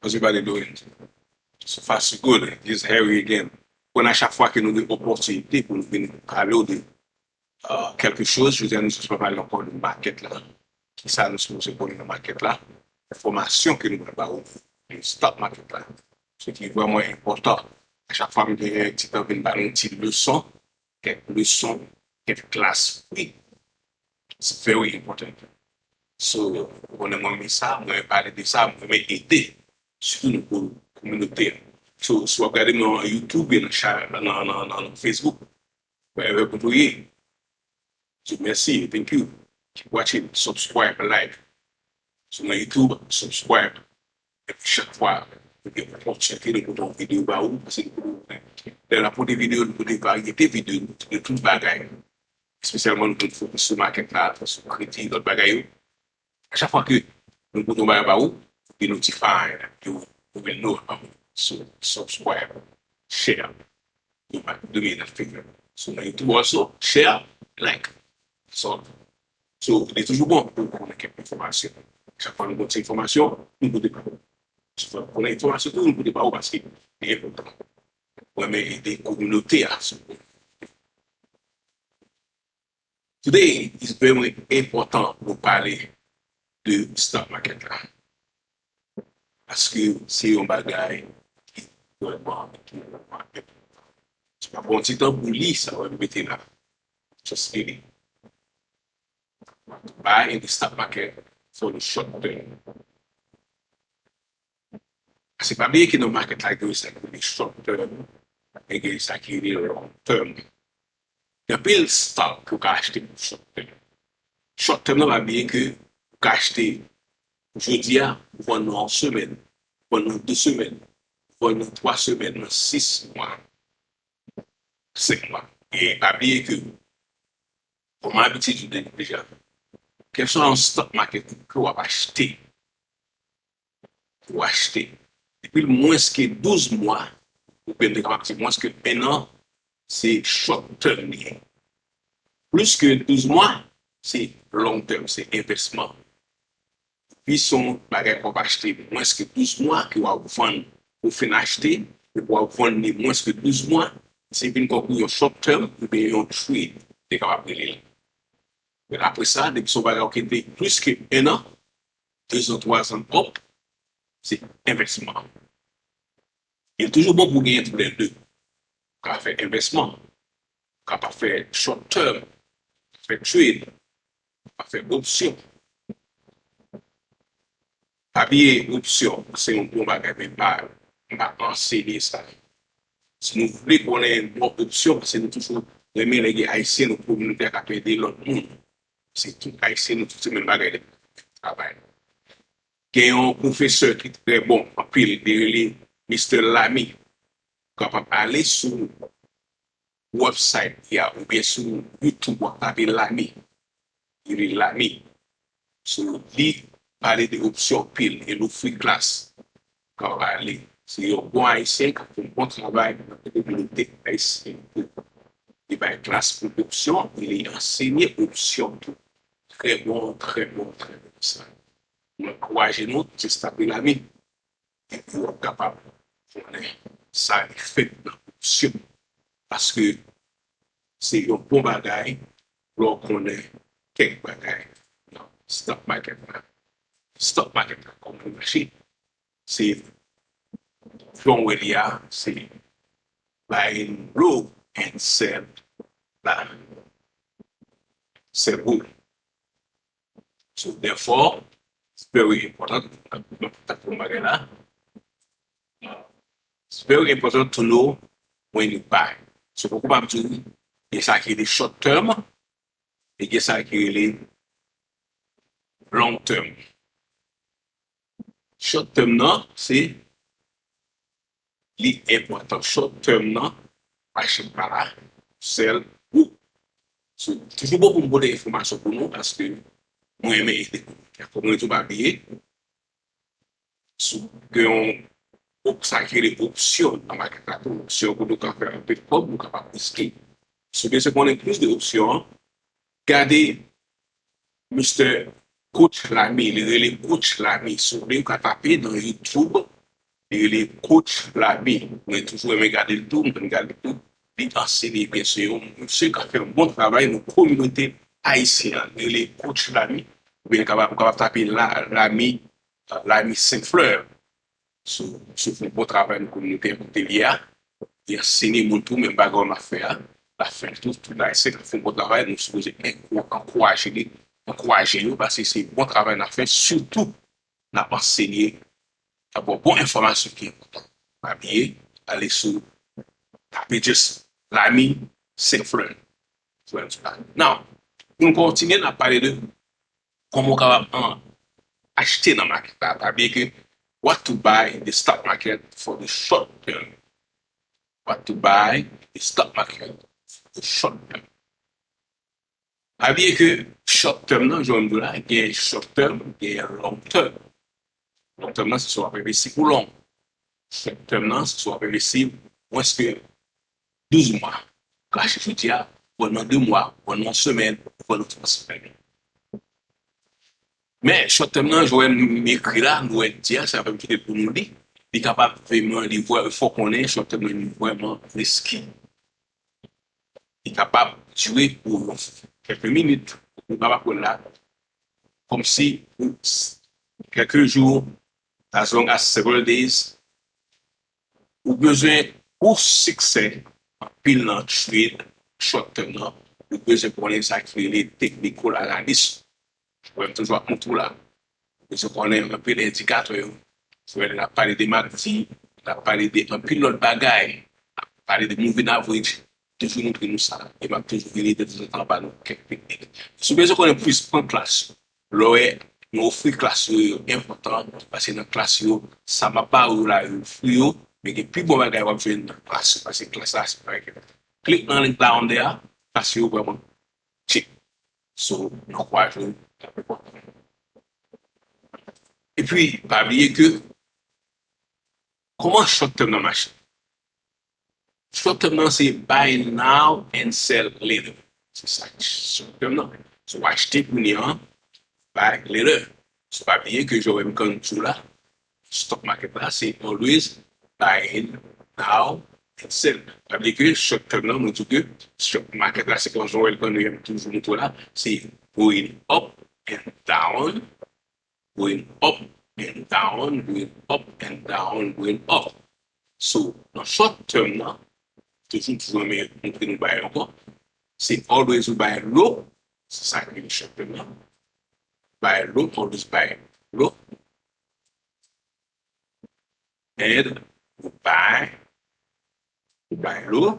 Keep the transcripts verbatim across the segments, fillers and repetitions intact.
How's your body doing? So far, so good. This is Harry again. Konn a chak fwa ke nou gen opòtinite pou nou vin pale w de uh, kèlke choz, jodi a nou jis pral pale ankò de makèt la. Kisa nou sipoze konnen nan makèt la? Enfòmasyon ke nou pral ba w nan stock market la. Se ki vrèman enpòtan. A chak fwa m gen ti tan vin ba nou ti leson, kèk leson, kèk klas free. It's very important. So, ou konnen mwen renmen sa, mwen renmen pale de sa, mwen renmen ede. Sitou nou pou kominote a. So, si w ap gade mwen nan YouTube, nan, nan, nan, nan Facebook, wherever kote w ye. So, mèsi, thank you. Keep watching, subscribe, like. So, nan YouTube, subscribe. Epi chak fwa, nou gen opòtinite, nou pote yon videyo ba ou, paske nou pote, lè n ap pote videyo, nou pote varyete videyo de tout bagay. Espesyalman, nou konn fokis sou makèt la, sou kredi, lòt bagay yo. A chak fwa ke nou pote yon bagay ba ou, be notified, you, you will know about it. So, subscribe, share. Do me, do me that favor. So, nan YouTube also, share, like. So, so, li toujou bon pou konnen kèk enfòmasyon. Chak fwa nou pote enfòmasyon, nou pote ba ou. Chak fwa nou konnen enfòmasyon tou, nou pote ba ou paske li enpòtan. Mwen, men ede kominote a. So, today is very important pou pale de stock market la. Paske se yon bagay ki vrèman, ki vrèman enpòtan. Se pa pran ti tan pou li, sa w mete la. Just read it. Buy in the stock market for the short term. Paske pa bliye ke nan market la, gen sa ki rele short term, e gen sa ki rele long term. Gen anpil stock ke w ka achte pou short term. Short term nan, pa bliye ke ou ka achte jodi a, ou vann nan yon semèn, ou vann nan de semèn, ou vann nan twa semèn, nan sis mwa, senk mwa. E pa bliye ke, kòm abitid, nou deja, kèlkeswa yon stock market ke w ap achte, ou achte. Depi l mwens ke douz mwa, oubyen m te kapab di mwens ke en an, se short term li ye. Plis ke douz mwa, se long term, se envèsman. Depi se yon bagay ke w ap achte mwens ke douz mwa, ke w ap vann, ou fin achte, epi w ap vann li mwens ke douz mwa, se vin tankou yon short term, oubyen yon trade, te kapab rele l. Men apre sa, depi se yon bagay ou kite plis ke en an, de zan, twa zan, hop, se envèsman. E toujou bon pou w genyen tou lè de. Ou ka fè envèsman, ou ka pa fè short term, fè trade, ou ka fè opsyon. Pa bliye, opsyon, se yon bon bagay, men pa, m pa ansenye sa. Si nou vle konnen bon opsyon, paske nou toujou renmen lè gen Ayisyen nan kominote a k ap ede lòt moun. Se tout Ayisyen, nou tout se menm bagay lè travay. Gen yon pwofesè ki trè bon anpil, li rele Mister Lamy. Ou kapab ale sou website li a oubyen sou YouTube, w ap tape Lamy. Li rele Lamy. So, li pale de opsyon anpil e l ofri klas. Kapab ale. Se yon bon Ayisyen k ap fè yon bon travay nan kominote ayisyen yo. Li bay klas pou opsyon e li ansenye opsyon tou. Trè bon, trè bon, trè bon sa. Mwen ankouraje nou, jis tape Lamy. Epi w ap kapab konnen sa ki fèt nan opsyon. Paske se yon bon bagay lè w konnen kèk bagay nan stock market la. Stock market la, kòman l mache? Se, jan w wè li a, se buying low and sell la. Sell low. So, therefore, it's very important. Mwen pa t ap fè bagay la. It's very important to know when you buy. So, poko pa m di w, gen sa ki rele short term, e gen sa ki rele long term. Short term nan, se li enpòtan. Short term nan, mache pa la, sell ou. So, toujou bon pou m pote enfòmasyon pou nou, paske mwen renmen ede kominote a. Kòm mwen di w, pa bliye, si w gen yon op-, sa ki rele opsyon nan makèt la tou, opsyon kote w ka fè anpil kòb, ou kapab riske. Si w bezwen konnen plis de opsyon an, gade Mister Coach Lamy, li rele Coach Lamy. Si w vle, ou ka tape nan YouTube, Li rele Coach Lamy. Mwen toujou renmen gade l tou, mwen gade l tou. Li ansenye, byen se yon mesye k ap fè yon bon travay nan kominote ayisyen an. Li rele Coach Lamy. Oubyen ou kapab, ou kapab tape la, Lamy, Lamy Saint Fleur. Sou, sou fè yon bon travay nan kominote an kote li ye a. Li ansenye moun tou, menm bagay m ap fè a. L ap fè l tou, tout ayisyen k ap fè yon bon travay, nou sipoze ankou-, ankouraje li, ankouraje yo, paske se bon travay n ap fè, sitou n ap ansenye, n ap ba w bon enfòmasyon ki enpòtan. Pa bliye, ale sou, tape just Lamy Saint Fleur. Now, pou nou kontinye, n ap pale de kòman w kapab an, achte nan maket la. Pa bliye ke what to buy in the stock market for the short term. What to buy in the stock market for the short term. Pa bliye ke short term nan, jan m di w la, gen short term, gen long term. Long term nan, se sa w ap envesti pou long. Short term nan, se sa w ap envesti mwens ke douz mwa. Ou ka achte jodi a, ou vann nan de mwa, ou vann nan yon semèn, ou vann nan twa semèn. Men, short term nan, jan w wè m ekri la, nou wè l di a, se avè m kite l pou nou li. Li kapab vrèman, li vrè, fò konnen, short term nan, li vrèman riski. Li kapab dire pou kèk minit, ou kapab wè l la, kòmsi pou kèk jou, as long as several days, ou bezwen pou siksè anpil nan trade short term nan, ou bezwen konnen sa ki rele technical analysis. Ou wè m toujou ap montre w la. Ou bezwen konnen anpil endikatè yo. Ou wè n ap pale de MACD, n ap pale de anpil lòt bagay. N ap pale de moving average. Toujou montre nou sa. E m ap toujou vini de tanzantan ba nou kèk teknik. Si w bezwen konnen plis, pran klas yo. Lè w wè nou ofri klas yo, yo enpòtan, paske nan klas yo, sa m ap ba ou la, yo ofri yo, men gen pi bon bagay w ap jwenn nan klas yo, paske klas la, se bagay ki klik nan link la anndan a, klas yo vrèman cheap. So, nou ankouraje w. Epi, pa bliye ke, kòman short term nan mache? Short term nan se buy now and sell later. Se sa ki short term nan. So, w achte kounye a, buy later. So, pa bliye ke jan w wè m konn di w la, stock market la, se always buying now and sell. Sa vle di ke short term nan, mwen di ke stock market la, se kon jan w wè l konn, m toujou montre w la, se going up and down, going up and down, going up and down, going up. So, nan short term nan, toujou, toujou renmen montre nou bagay ankò. Se always ou buy low, se sa ki short term nan. Buy low, always buy low. And ou buy, ou buy low.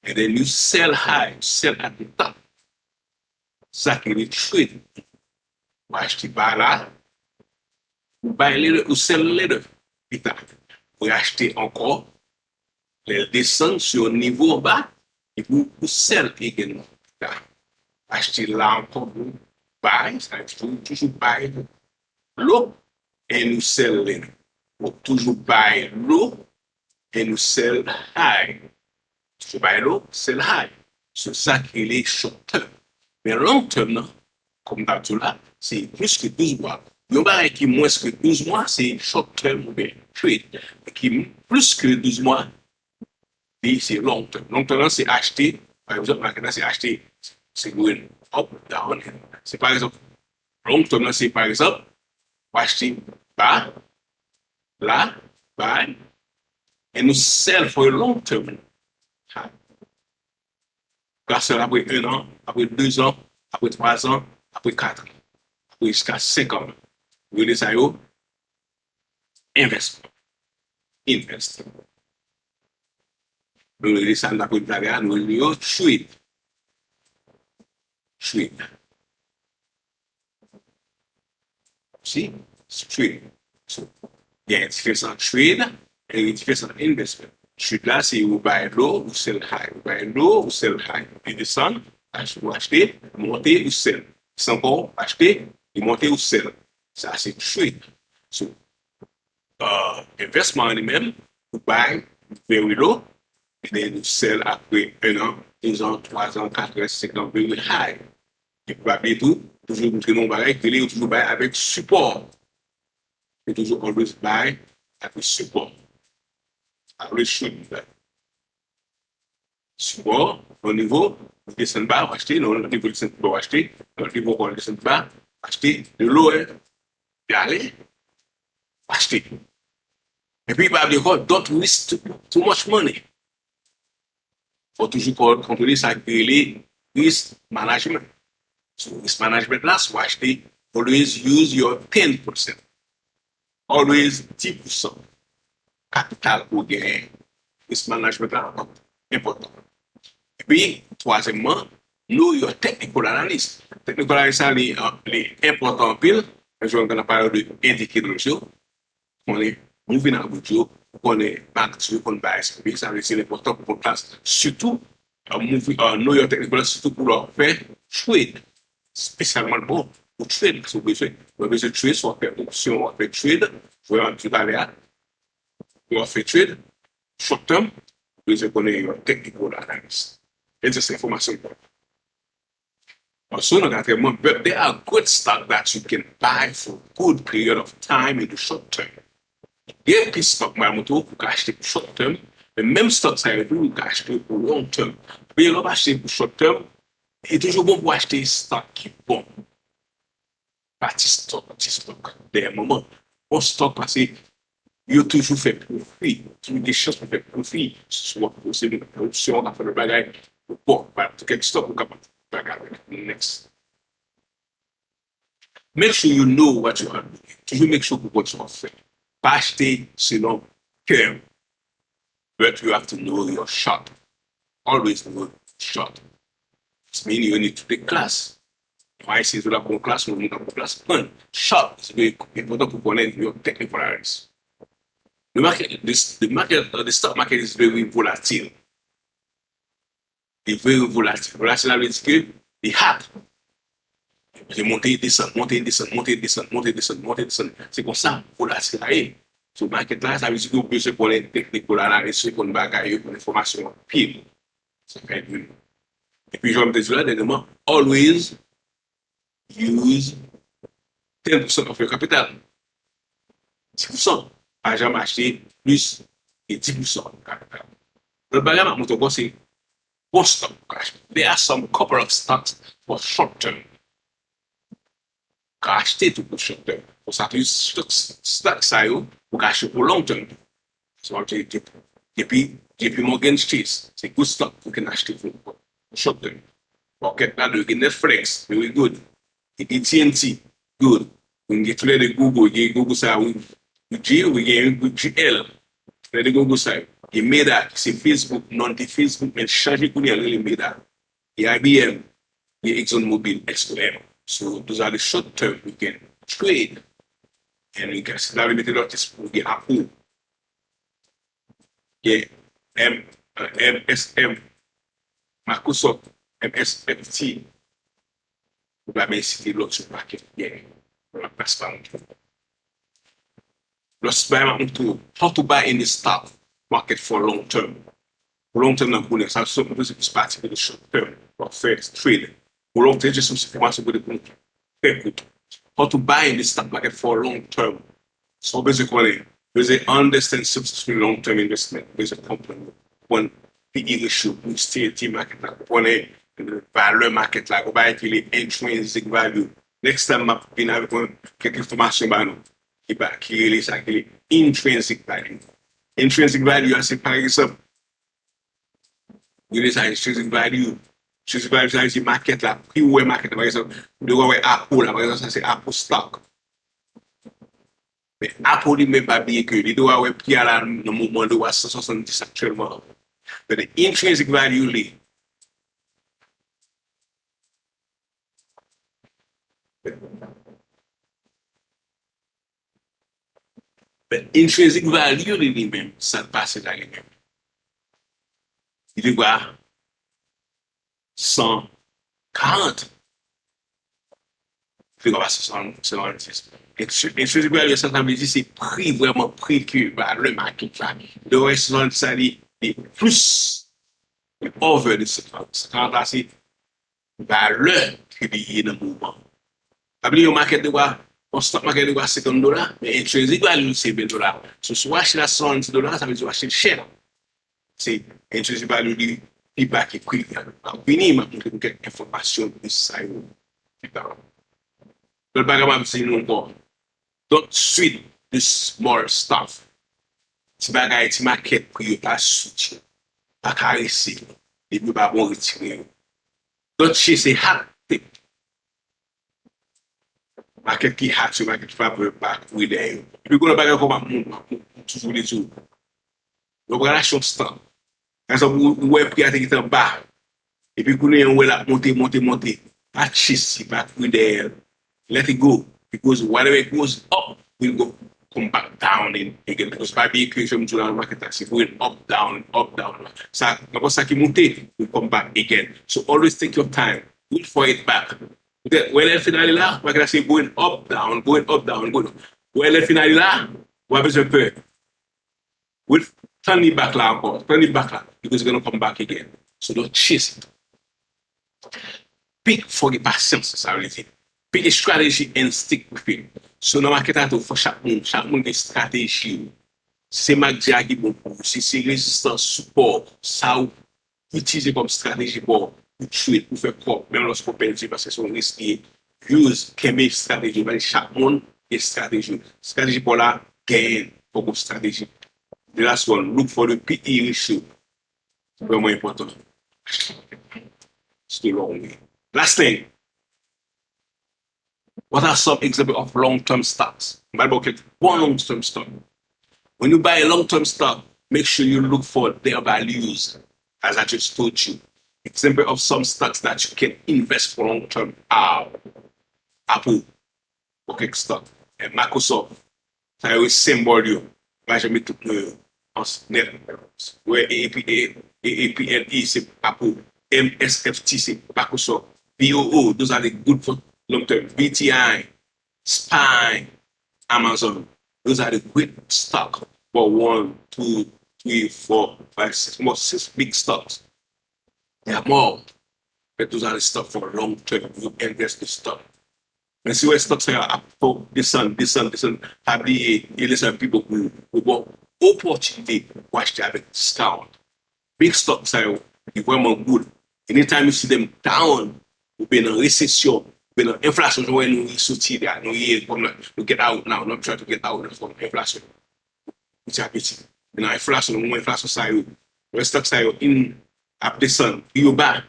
And then you sell high, you sell at the top. Sa ki rele trade. Ou achte ba la, ou buy later, ou sell later, pita. Ou achte ankò, lè l desann sou yon nivo anba, epi ou, ou sell again, pita. Achte la ankò pou buy, sa vle di toujou buy low, and you sell later. Ou toujou buy low, and you sell high. Toujou buy low, sell high. Se sa ki rele short term. Men long term nan, kòm m t ap di w la, se plis ke douz mwa. Yon bagay ki mwens ke douz mwa, se short term oubyen trade. Men ki plis ke douz mwa, li se long term. Long term nan, se achte, pa egzanp, market la, se achte, se going up, down. Se pa egzanp, long term nan, se pa egzanp, w achte ba, la, buy, and you sell for a long term. Ou ka sell apre un an, apre deux ans, apre trois ans, apre quatre ans, apre jiska cinq ans. Yo rele sa yo investment. Investment. Yo rele sa, n ap rele bagay la, nou rele yo trade. Trade. Si, trade. So, gen diferans ant trade, e gen diferans ant investment. Trade la, se ou buy low, ou sell high. Ou buy low, ou sell high. Li desann, ach-, ou achte, monte, ou sell. Sa ankò, ou achte, li monte, ou sell. Sa se trade. So, uh, investment an li menm, ou buy very low, and then ou sell apre un an, deux ans, trois ans, quatre ans, cinq ans, very high. E pa bliye tou, toujou montre nou yon bagay, ke li yo toujou bay avèk sipò. Ou toujou always buy, epi sipò. Always should buy. Sipò, yon nivo, li desann ba, w achte, nan yon lòt nivo, li desann ba, w achte, nan yon lòt nivo, ankò, li desann ba, w achte, de lower, li ale, w achte. Epi, pa bliye ankò, don't risk too, too much money. Fò toujou kon-, kontwole sa ki rele risk management. So, risk management la, si w achte, always use your ten percent. Always dis pousan kapital ou genyen. Risk management la enpòtan. Epi, twazyèmman, know your technical analysis. Technical analysis la, li, li enpòtan anpil. Jan nou pale de indicator yo. Konnen moving average yo, konnen magnitude yo, konnen bagay sa yo. Sa vle di li enpòtan pou konn klas, sitou, uh, moving, uh, know your technical, sitou pou lè w ap fè trade. Espesyalman bon pou trade, paske w bezwen, w bezwen trade, swa w ap fè opsyon, w ap fè trade, jan m di talè a, w ap fè trade, short term, w bezwen konnen your technical analysis. E se enfòmasyon enpòtan. Also, nan katriyèmman, but there are good stock that you can buy for good period of time in the short term. Gen plis stock mwen montre w pou w ka achte pou short term, men menm stock sa yo tou, ou ka achte pou long term. Men lè w ap achte pou short term, li toujou bon pou w achte stock ki bon. Pa ti stock, ti stock. Dèyè moman, bon stock pase yo toujou fè pwofi. Toujou gen chans pou fè pwofi. Si w ap posede opsyon, w ap fè lòt bagay, bon, pa tou kèk stop ou kapab bagay avèk. Next. Make sure you know what you are doing. Toujou make sure pou konn sa w ap fè. Pa achte selon kè w. But you have to know your shot. Always know your shot. It means you need to take class. Mwen ap eseye tou la pou yon klas, yon moun ap yon klas, pran. Shot, se enpòtan pou konnen yon technical analysis. The market, the, the market, uh, the stock market is very volatile. Li very volatile. Volatile, sa vle di ke li hot. Li monte, desann, monte, desann, monte, desann, monte, desann, monte, desann. Se konsa, volatile la ye. So, market la, sa vle di ke ou bezwen konnen technical analysis, konnen bagay yo, konnen enfòmasyon anpil. Sa fè di. Epi, jan m te di la dènyèman, always use ten percent of your capital. Dis pousan. Pa janm achte plis ke dis pousan kapital. Lòt bagay m ap montre w ankò, se bon stock pou ka achte. There are some couple of stocks for short term. Ka achte tou pou short term. Konsa tou, stock, stock sa yo, ou ka achte pou long term. So, depi, depi, depi Morgan Chase, se good stock pou ka achte pou short term. Pocket la, gen Netflix, very good. Epi A T and T, good. Ou gen tou lè de Google, gen Google sa, wi. G, wi, gen G L. Tou lè de Google sa, gen Meta, ki se Facebook, non te Facebook, men chanje kounye a, li rele Meta. Gen I B M, gen ExxonMobil, X O M. So, those are the short term we can trade. And we can, si ta vle mete lòt espri, gen Apple. Gen M, M S M, Microsoft, M S M T. Ou pa bezwen site lòt sou pakèt. Gen, ou pa pas pa moun. Lòt bagay m ap montre w, how to buy in the stock market for long term. Pou long term nan kounye a, sa se yon plis pati pou short term, w ap fè trade. Pou long term, se yon fòmasyon pou de pou trè kout. How to buy in the stock market for long term. Sa w bezwen konnen, bezwen understand successful long term investment, bezwen konprann, konprann P E ratio, pou stability market la, konnen valè market la, yon bagay ki rele intrinsic value. Next time, m ap vin avèk yon, kèk enfòmasyon ba nou, ki ba, ki rele sa, ki rele intrinsic value. Intrinsic value a, se pa egzanp, yo rele sa intrinsic value. Intrinsic value, sa vle di market la, pri ou wè market la, pa egzanp, ou dwe wè Apple la, pa egzanp, sa se Apple stock. Men Apple li menm pa bliye ke li dwe wè pri a la nan moman li a san swasanndis aktyèlman. Men intrinsic value li, Men intrinsic value li, li menm, sa l pase la li menm. Li te bwa san karant. Li te bwa san, san, san karant. Intrinsic value, sa, sa vle di se pri, vrèman pri ke valè market la. Lè w wè san karant sa, li, li plis, li over de san karant. San karant la, se valè ke li ye nan moman. Pa bliye yon market de bwa Yon stock market li a senkant dola, men entry value se ven dola. So, si w achte l a swasanndiz dola, sa vle di w achte l chè. Se entry value li pi ba ke pri a. L ap vini, m ap montre nou kèk enfòmasyon de sa yo pi ba. Lòt bagay m ap di nou ankò, don't sweat the small stuff. Ti bagay, ti market, pou yo pa sweet yo, pa karese yo. Depi yo pa bon, retire yo. Don't chase a hot thing. Market ki hot yo, market ki pa bon, pa kouri dèyè yo. Epi gen lòt bagay ankò m ap, m ap, m ap toujou vle di w. Lè w pral achte yon stock, pa egzanp, ou, ou wè pri a te gentan ba. Epi kounye a ou wè l ap monte, monte, monte. Pa chase li, pa kouri dèyè l. Let it go. Because whatever it goes up, will go come back down in, again. Because pa bliye ke jan m di w la nan market la, se going up, down, up, down. Sa, nenpòt sa ki monte, will come back again. So always take your time. Wait for it back. Poutèt, wè lè l fin ale la, market la se going up, down, going up, down, going up. Wè lè l fin ale la, w pa bezwen pè. Wait, tann li back la ankò, tann li back la, because it's gonna come back again. So don't chase it. Pick, fò gen pasyans, sa vle di. Pick a strategy and stick with it. So nan market la tou, fò chak moun, chak moun gen estrateji yo. Se M A C D a ki bon pou ou. Si se rezistans, sipò, sa ou itilize kòm estrateji pou ou trade, pou fè kòb, menm lòske w pèdi, paske se yon risk li ye. Use, kenbe estrateji, paske chak moun gen estrateji. Estrateji pa w la, genyen, fòk w estrateji. The last one, look for the P E ratio. Vrèman enpòtan. It's the long way. Last thing. What are some example of long-term stocks? M pral ba w kèk bon long-term stock. When you buy a long-term stock, make sure you look for their values, as I just told you. Example of some stocks that you can invest for long-term are Apple, ok, stock, and Microsoft. Sa yo se symbol yo. Pa janm met tout non yo. Ans, nèt. Wè, A A P L E se Apple. M S F T se Microsoft. V O O, those are the good for long term. V T I, Spy, Amazon. Those are the great stock for one, two, three, four, five, six, more six big stocks. They are more. But those are the stock for long term. You invest the stock. Men si w wè stock sa yo ap desann, desann, desann, pa bliye, e lè sa yo pi bon pou ou. Yo ba w opòtinite pou achte avèk discount. Big stock sa yo, li vrèman good. Anytime you see them down, oubyen nan resesyon, oubyen nan enflasyon, jan w wè nou soti la, nou ye, kòm nou, nou get out now, nou try to get out from enflasyon. Piti a piti. Nan enflasyon, nan moman enflasyon sa yo, lè stock sa yo in ap desann, pri yo ba,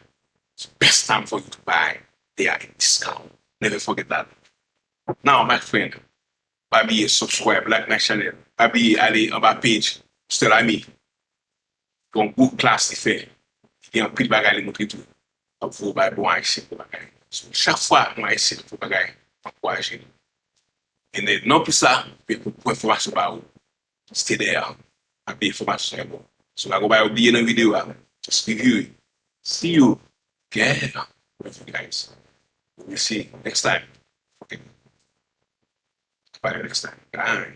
it's best time for you to buy. They are in discount. Never forget that. Now, my friend, pa bliye subscribe, like my channel. Pa bliye ale anba page Mister Lamy. Gon gwo klas li fè. Li gen anpil bagay li montre tou. Ap voye bay bon Ayisyen pou bagay. So, chak fwa yon Ayisyen ap fè bagay, ankouraje li. E non pou sa, men pou, pou enfòmasyon ba ou. Stay there. Ap gen enfòmasyon sa yo. So, pa gon bagay ou bliye nan videyo a. Just review it. See you. Yeah. Love you guys. We'll see you next time. Okay. Bye next time. Bye.